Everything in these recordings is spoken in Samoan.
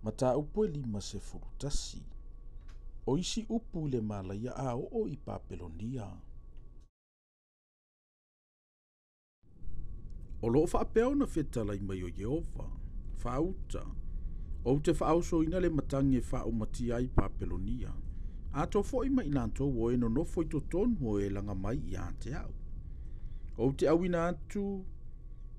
Mataupu e 51. O isi upu i le malaia a oo i Papelonia. O loo faapea ona fetalai mai o Ieova, faauta, ou te faaosoina le matagi e faaumatia ai Papelonia, ato foi ma i latou o e nonofo i totonu o e laga mai ia te au. Ou te auina atu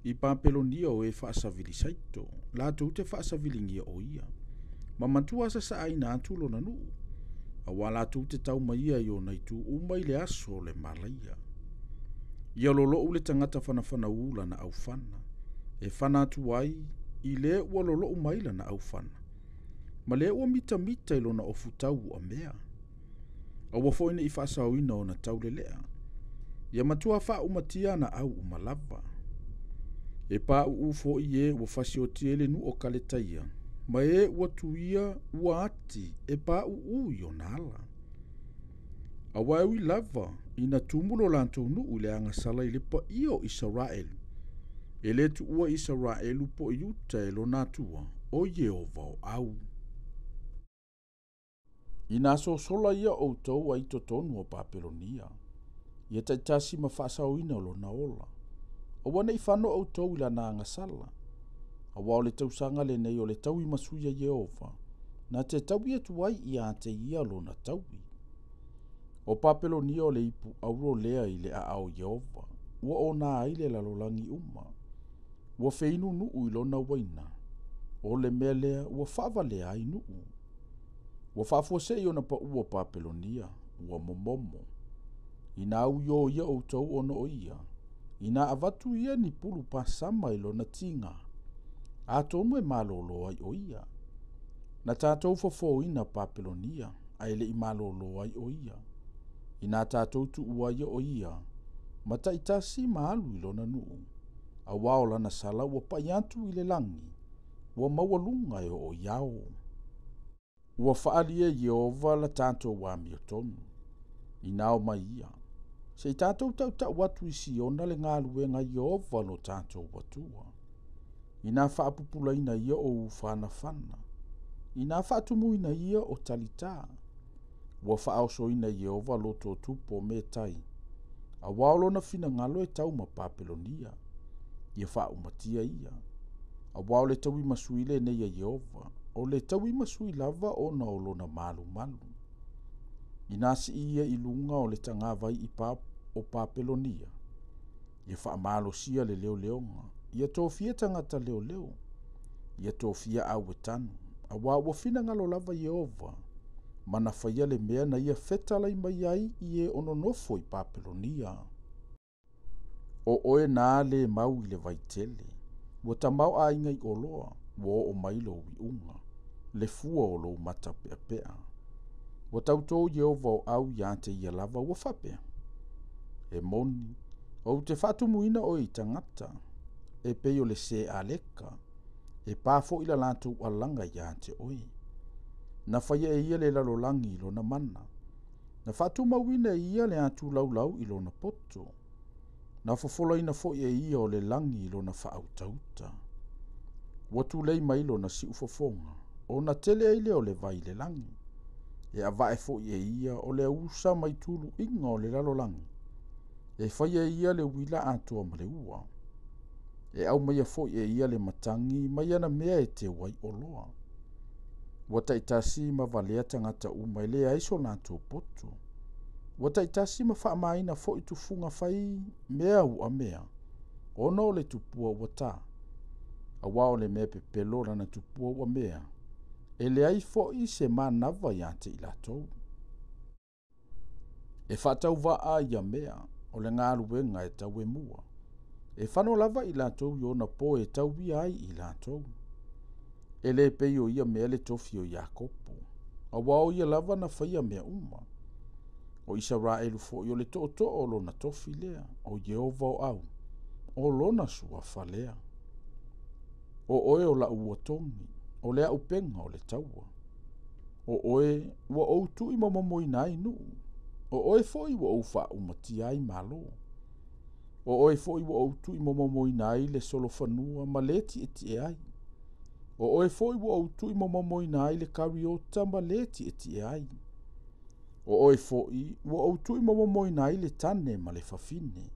i Papelonia o e faasavili saito, latou te faasaviligia o ia, ma matua sasaaina atu lona nuu, auā latou te tau mai ia i ona itu uma i le aso o le malaia. Ia lolo'u le tagata fanafanaū lana aufana, e fana atu ai i le ua lolo'u mai lana aufana, ma le ua mitamita i lona ofutau uamea. Aua foi ne'i faasaoina ona taulelea, ia matua faaumatia ana au uma lava. E pauu foi e ua fasiotia i le nuu o Kaletaia, ma e ua tuia ua ati e pauu i ona ala. Auā e ui lava ina tumu lo latou nuu i le agasala i le paia o Isaraelu, e lē tuua Isaraelu po o Iuta e lona Atua o Ieova o au. Inā sosola ia outou ai totonu o Papelonia, ia taitasi ma faasaoina o lona ola. Aua ne'i fano outou i lana agasala, auā o le tausaga lenei o le tauimasui a Ieova, na te taui atu ai ia te ia lona taui. O Papelonia o le ipu auro lea i le aao o Ieova, ua ona ai le lalolagi uma. Ua feinu nuu i lona uaina, o le mea lea ua faavalea ai nuu. Ua faafuasei ona paua o Papelonia, ua momomo. Inā uiō ia outou ona o ia, inā avatu ia ni pulu pasama i lona tiga, atonu e malōlō ai o ia. Na tatou fofōina Papelonia, ae le'i malōlō ai o ia. Inā tatou tuua ai o ia, ma taitasi ma alu i lona nuu, auā o lana sala ua pa'i atu i le lagi, ua maualuga e oo i ao. Ua faaali e Ieova la tatou amiotonu, inā omai ia, se i tatou tautau atu i Siona le galuega a Ieova lo tatou Atua. Inā faapupulaina ia o ufanafana, inā faatumuina ia o talitā. Ua faaosoina e Ieova loto o tupu o metai, auā o lona finagalo e tau ma Papelonia, ia faaumatia ia. Auā o le tauimasui lenei a Ieova, o le tauimasui lava ona o lona malumalu. Inā sii ia i luga o le tagavai i pa o Papelonia, ia faamalosia le leoleoga, ia tofia tagata leoleo, ia tofia au e tanu, auā ua finagalo lava Ieova, ma na faia le mea na ia fetalai mai ai i e o nonofo i Papelonia. O oe na lē mau i le vaitele, ua tamaoaiga i oloa, ua oo mai lou iuga, le fua o lou mata peapea. Ua tautō Ieova o au iā te ia lava ua faapea, e moni, ou te faatumuina oe i tagata, e pei o le sē aleka, e pā foi la latou alaga iā te oe. Na faia e ia le lalolagi i lona mana, na faatumauina e ia le atulaulau i lona poto, na fofolaina foi e ia o le lagi i lona faautauta. Ua tulei mai lona siufofoga, ona tele ai lea o le vai i le lagi. E avae foi e ia o le ausa mai tuluiga o le lalolagi, e faia e ia le uila atoa ma le ua. E aumaia foi e ia le matagi mai ana mea e teu ai oloa. Ua taitasi ma valea tagata uma e leai so latou poto. Ua taitasi ma faamaina foi tufuga fai mea uamea, ona o le tupua ua tā. Auā o le mea pepelo lana tupua uamea, e leai foi se manava iā te i latou. E faatauvaa ia mea, o le galuega e tauemua. E fano lava i latou i ona po e tauia ai i latou. E lē pei o ia mea le tofi o Iakopo, auā o ia lava na faia mea uma. O Isaraelu foi o le tootoo o lona tofi lea, o Ieova o au, o lona suafa lea. O oe o lau uatogi, o le aupega o le taua. O oe ua ou tuuimomomoina ai nuu, o oe foi ua ou faaumatia ai malo. O oe foi ua ou tuuimomomoina ai le solofanua ma le tietie ai. O oe foi ua ou tuuimomomoina ai le kariota ma le tietie ai. O oe foi ua ou tuuimomomoina ai le tane ma le fafine.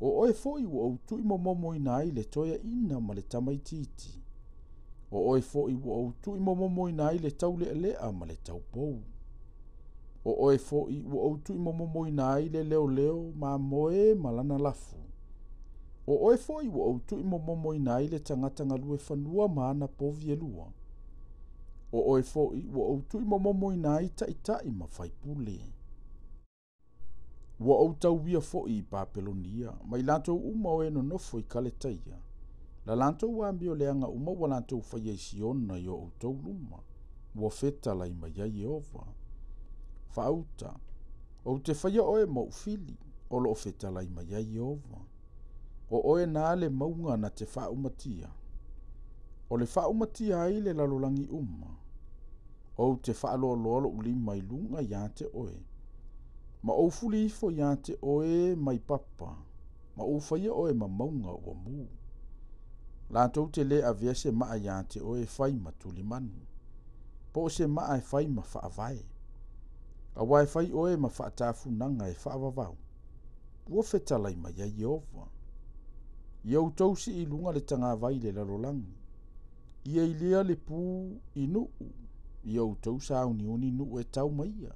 O oe foi ua ou tuuimomomoina ai le toeaina ma le tamaitiiti. O oe foi ua ou tuuimomomoina ai le taulealea ma le taupou. O oe foi ua ou tuuimomomoina ai le leoleo mamoe ma lana lafu. O oe foi ua ou tuuimomomoina ai le tagata galue fanua ma ana povi e lua. O oe foi ua ou tuuimomomoina ai taitai ma faipule. Ua ou tauia foi i Papelonia, ma i latou uma o e nonofo i Kaletaia, la latou amioleaga uma ua latou faia i Siona i o outou luma, ua fetalai mai ai Ieova. Faauta, ou te faia oe ma ou fili, o loo fetalai mai ai Ieova. O oe na le mauga na te faaumatia. O le faaumatia ai le lalolagi uma. Ou te faaloaloa lou lima i luga ia te oe. Ma ou fuli ifo ia te oe mai papa, ma ou faia oe ma mauga ua mu. Latou te le avea se maa ia te oe e fai ma tulimanu, po o se maa e fai ma faavae. Auā e fai oe ma faatafunaga e faavavau, ua fetalai mai ai Ieova. Ia outou sii i luga le tagavai i le lalolagi, ia ilia le pu i nuu, ia outou sauniuni nuu e tau ma ia.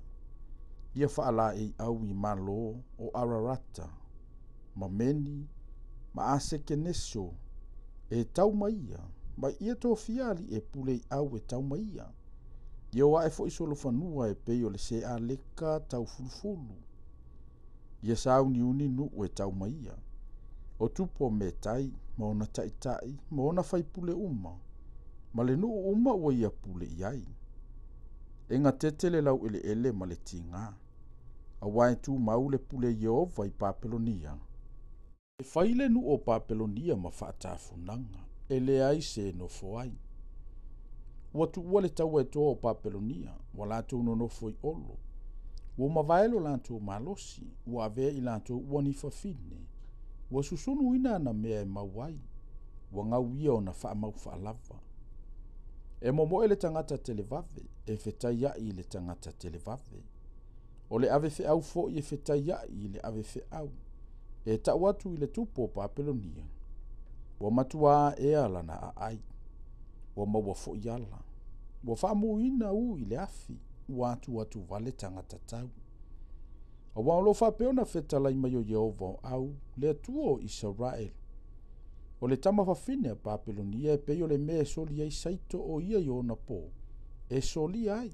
Ia faalaeiau i malo o Ararata, ma Meni, ma Asekeneso e tau ma ia, ma ia tofia alii e pule i au e tau ma ia. Ia o ae foi solofanua e pei o le sealeka taufulufulu. Ia sauniuni nuu e tau ma ia. O tupu o Metai, ma ona taitai, ma ona faipule uma, ma le nuu uma ua ia pule i ai. E gatete le laueleele ma le tiga, auā e tumau le pule a Ieova i Papelonia. E fai le nuu o Papelonia ma faatafunaga, e leai se e nofo ai. Ua tuua le taua e toa o Papelonia, ua latou nonofo i olo. Ua mavae lo latou malosi, ua avea i latou ua ni fafine. Ua susunuina ana mea e mau ai, ua gauia ona faamau faalava. E momoe le tagata televave, e fetaiai i le tagata televave. O le avefeau foi e fetaiai i le avefeau, e tau atu i le tupu o Papelonia. Ua matua aea lana aai, ua maua foi ala. Ua faamuina u i le afi, ua atuatu vale tagata tau. Auā o loo faapea ona fetalai mai o Ieova o au, le Atua o Isaraelu. O le tama fafine a Papelonia e pei o le mea e soli ai saito o ia i ona po, e solia ai,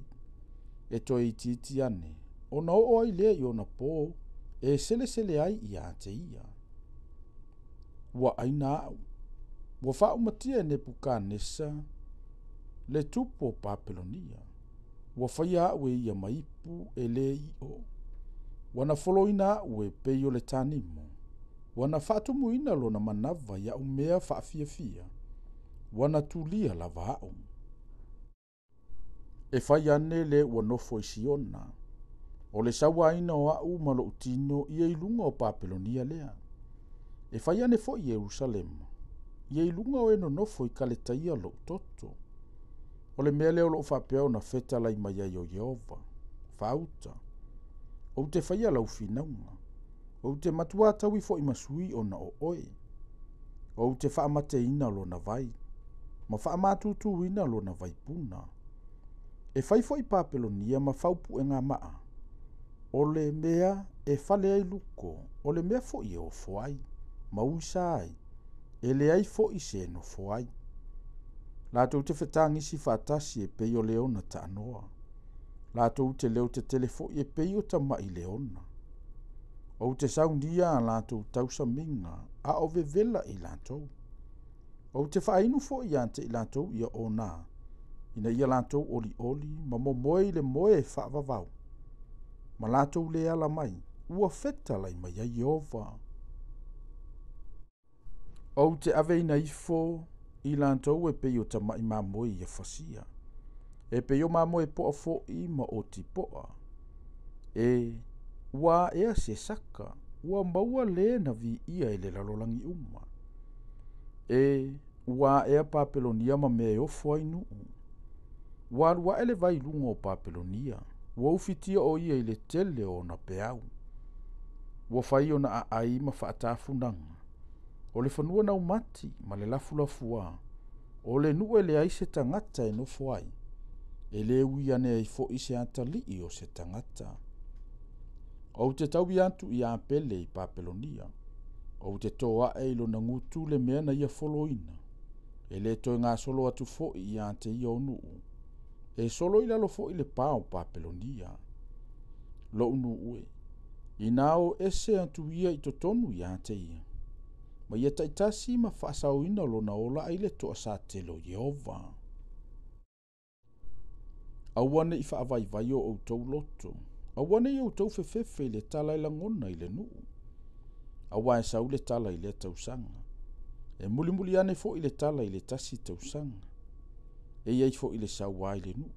e toe itiiti ane, ona oo ai lea i ona po, e selesele ai ia te ia. Ua aina au, ua faaumatia e Nepukanesa le tupu o Papelonia. Ua faia au e ia ma ipu e le io. Ua na foloina au e pei o le tanimo. Ua na faatumuina lona manava i au mea faafiafia. Ua na tulia lava au. E fai ane le ua nofo i Siona. O le sauaina o au ma lou tino ia i luga o Papelonia lea. E fai ane foi Ierusalema. Ia i luga o e nonofo i Kaletaia lou toto. O le mea lea o loo faapea ona fetalai mai ai o Ieova. Faauta, ou te faia lau finauga. Ou te matua taui foi ma sui ona o oe. Ou te faamateina lona vai, ma faamatutuina lona vaipuna. E fai foi Papelonia ma faupuega maa. O le mea e fale ai luko, o le mea foi e ofo ai, ma uisa ai, e leai foi se e nofo ai. Latou te fetagisi faatasi e pei o leona taanoa. Latou te leo tetele foi e pei o tama'i leona. Ou te saunia a latou tausamiga, a o vevela i latou. Ou te faainu foi ia te i latou ia ona, ina ia latou olioli ma momoe i le moe e faavavau. Ma latou le ala mai, ua fetalai mai ai Ieova. Ou te aveina ifo i latou e pei o tama'i mamoe ia fasia. E pei o mamoe poa foi ma oti poa. E ua aea se saka, ua maua le na viia e le lalolagi uma. E Ua aea Papelonia ma mea e ofo ai nuu. Ua alu ae le vai i luga o Papelonia, ua ufitia o ia i le tele o ona peau. Ua fai ona aai ma faatafunaga, o le fanua naumati ma le lafulafuā, o le nuu e leai se tagata e nofo ai, e le ui ane ai foi se atalii o se tagata. Ou te taui atu iā Pele i Papelonia, ou te toaʻe i lona gutu le mea na ia foloina, e le toe gasolo atu foi iā te ia o nuu, e solo i lalo foi le pa o Papelonia. Loʻu nuu e, inā o ese atu ia i totonu iā te ia, ma ia taitasi ma faasaoina lona ola ai le toasatele o Ieova. Aua ne i faavaivai o outou loto, aua ne i outou fefefe i le tala e lagona i le nuu, auā e sau le tala i lea tausaga. E mulimuli ane foi le tala i le tasi tausaga. E i ai foi le sauā i le nuu.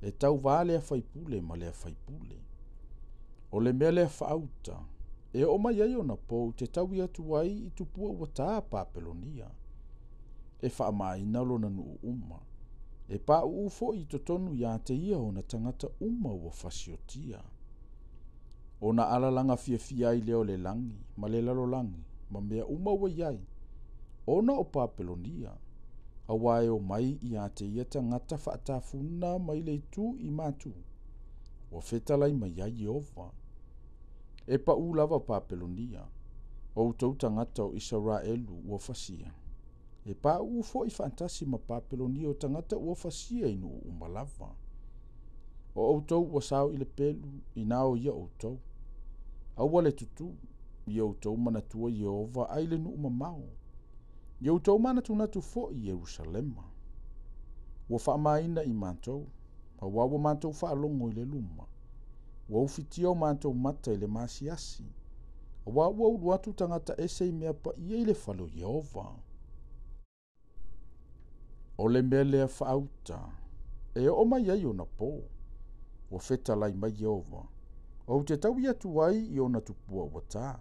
E tauvā lea faipule ma lea faipule. O le mea lea faauta, e oo mai ai ona po ou te taui atu ai i tupua ua tā Papelonia. E faamaina lona nuu uma. E pauu foi i totonu iā te ia ona tagata uma ua fasiotia. Ona alalaga fiafia ai lea o le lagi ma le lalolagi ma mea uma ua i ai, ona o Papelonia, auā e omai iā te ia tagata faatafuna mai le itu i matu, ua fetalai mai ai Ieova. E paū lava Papelonia, o outou tagata o Isaraelu ua fasia. E pauu foi faatasi ma Papelonia o tagata ua fasia i nuu uma lava. O outou ua sao i le pelu, inā o ia outou. Aua le tutū, ia outou manatua Ieova ai le nuu mamao. Ia outou manatunatu foi i Ierusalema. Ua faamaina i matou, auā ua matou faalogo i le luma. Ua ufitia o matou mata i le maasiasi, auā ua ulu atu tagata ese i mea paia i le fale o Ieova. O le mea lea faauta, e oo mai ai ona po, ua fetalai mai Ieova, ou te taui atu ai i ona tupua ua tā.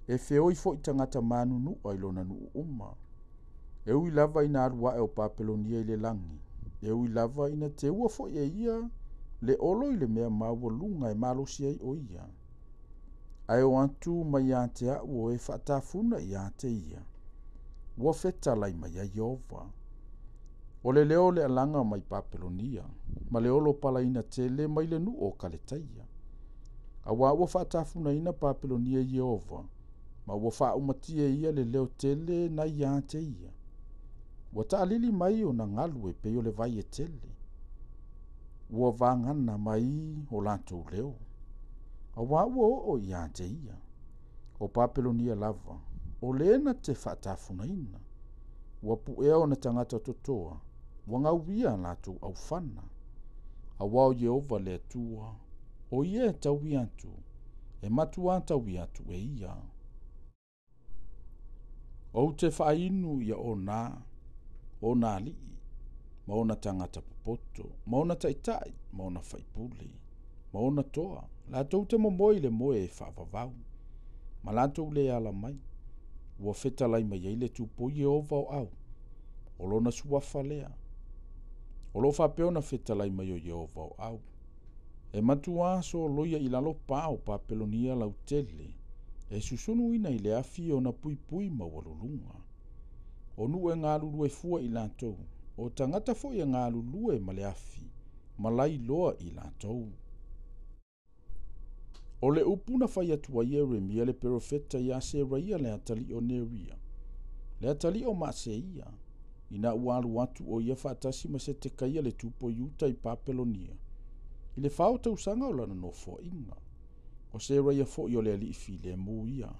E feoi foi tagata manunua i lona nuu uma. E ui lava ina alu ae o Papelonia i le lagi, e ui lava ina teua foi e ia le olo i le mea maualuga e malosi ai o ia. Ae o atu mai ia te aʻu o e faatafuna iā te ia, ua fetalai mai ai Ieova. O le leo o le alaga mai Papelonia, ma le olo palaina tele mai le nuu o Kaletaia. Auā ua faatafunaina Papelonia e Ieova, ma ua faaumatia e ia le leo tele na iā te ia. Ua taalili mai ona galu e pei o le vai e tele. Ua vagana mai o latou leo, auā ua oo iā te ia. O Papelonia lava, o le na te faatafunaina. Ua puea ona tagata totoa, ua gauia a latou aufana. Auā o Ieova le Atua, o ia e taui atu, e matuā taui atu e ia. Ou te faainu ia ona, ona alii, ma ona tagata popoto, ma ona taitai, ma ona faipule, ma ona toa, latou te momoe i le moe e faavavau, ma latou le ala mai. Ua fetalai mai ai le Tupu o Ieova o au, o lona suafa lea. O loo faapea ona fetalai mai o Ieova o au. E matuā soloia i lalo pa o Papelonia lautele, e susunuina i le afi ona puipui maualuluga. O nuu e galulue fua i latou, o tagata foi e galulue ma le afi, ma lailoa i latou. O le upu na fai atu ai Ieremia le perofeta iā Seraia le atalii o Neria, le atalii o Maaseia, ina ua alu atu o ia faatasi ma Setekaia le tupu o Iuta i Papelonia, i le fa o tausaga o lana nofoaiga. O Seraia foi o le alii filemu ia.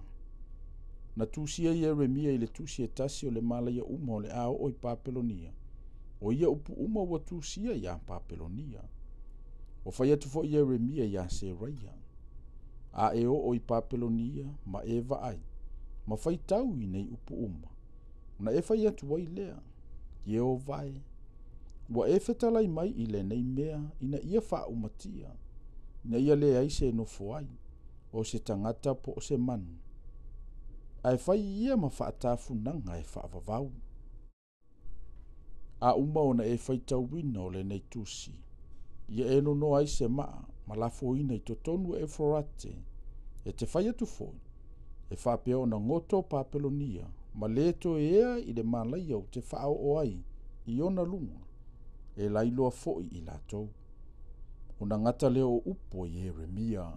Na tusia Ieremia i le tusi e tasi o le malaia uma o le a oo i Papelonia, o ia upu uma ua tusia iā Papelonia. Ua fai atu foi Ieremia iā Seraia, A e oo i Papelonia ma e vaai, ma faitau i nei upu uma, ona e fai atu ai lea, Ieova e, ua e fetalai mai i lenei mea ina ia faaumatia, ina ia leai se nofo ai, o se tagata po o se manu, ae fai ia ma faatafunaga e faavavau. A uma ona e faitauina o lenei tusi, ia e nonoa ai se maa ma lafoina i totonu o Euferate, e te fai atu foi, e faapea ona goto Papelonia, ma le toe ea i le malaia ou te faaoo ai i ona luga, e lailoa foi i latou. Ona gata lea o upu a Ieremia.